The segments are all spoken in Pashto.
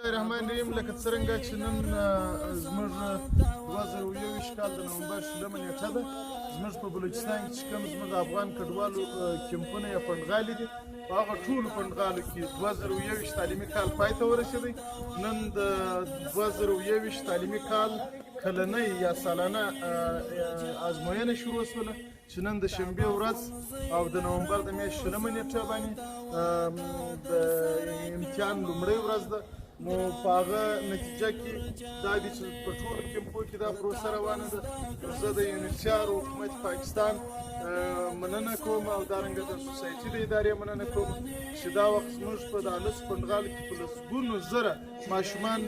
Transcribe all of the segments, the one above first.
الرحمن الرحیم. لکه څرنګه چې نن زموږ 2021 کال د نومبر 20 نیټه ده، زموږ په بلوچستان کې چې کوم زموږ د افغان کډوالو کیمپونه یا پنډغالي دي، په هغه ټولو پنډغالو کې 2021 تعلیمي کال پای ته ورسېدی. نن د 2021 تعلیمي کال کلنۍ یا سالانه ازموینه شروع شوله چې نن د شنبې ورځ او د نومبر د میاشتې 20 نیټه باندې د امتحان لومړۍ ورځ ده. نو په هغه نتیجه کې دا دي چې په ټولو کیمپو کې دا پروسه روانه ده. زه د یونیسیار حکومت پاکستان مننه کوم او دارنګه د سوسایټي د ادارې مننه کوم چې دا وخت زموږ په د لس پنډغالو کې په لسګونو زره ماشومان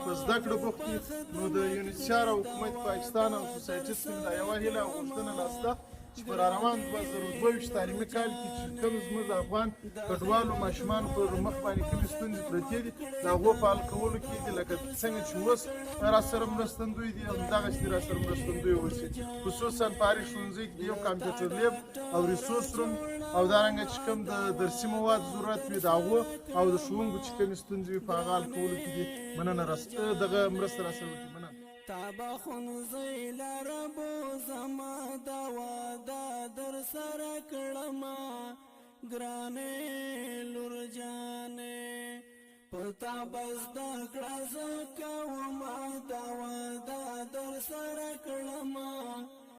په زده کړه بوخت دي. نو د یونیسیار او حکومت پاکستان او سوسایټي څخه دا یوه هیله او غوښتنه لاسته چې په روان 2022 تعلیمي کال کې چې کوم زموږ د افغان کډوالو ماشومانو پر مخ باندې کومې ستونزې پرتې دي، د هغو په حل کولو کې دي لکه څنګه چې اوس را سره مرستندوی دي، همدغسې دې را سره مرستندوی اوسي. خصوصا په هرې ښوونځي کې د یو کمپیوټر لیب او ریسورس روم او دارنګه چې کوم د درسي مواد ضرورت وي د هغو او د ښوونکو چې کومې ستونزې وي، په هغه حل کولو کې دي مننه دغه مرسته را سره وکړي. مننه. تابه ښوونځی لره بوزمه، دا وعده در سره کړمه. ګرانې لور جانې، په تا به زده کړه زه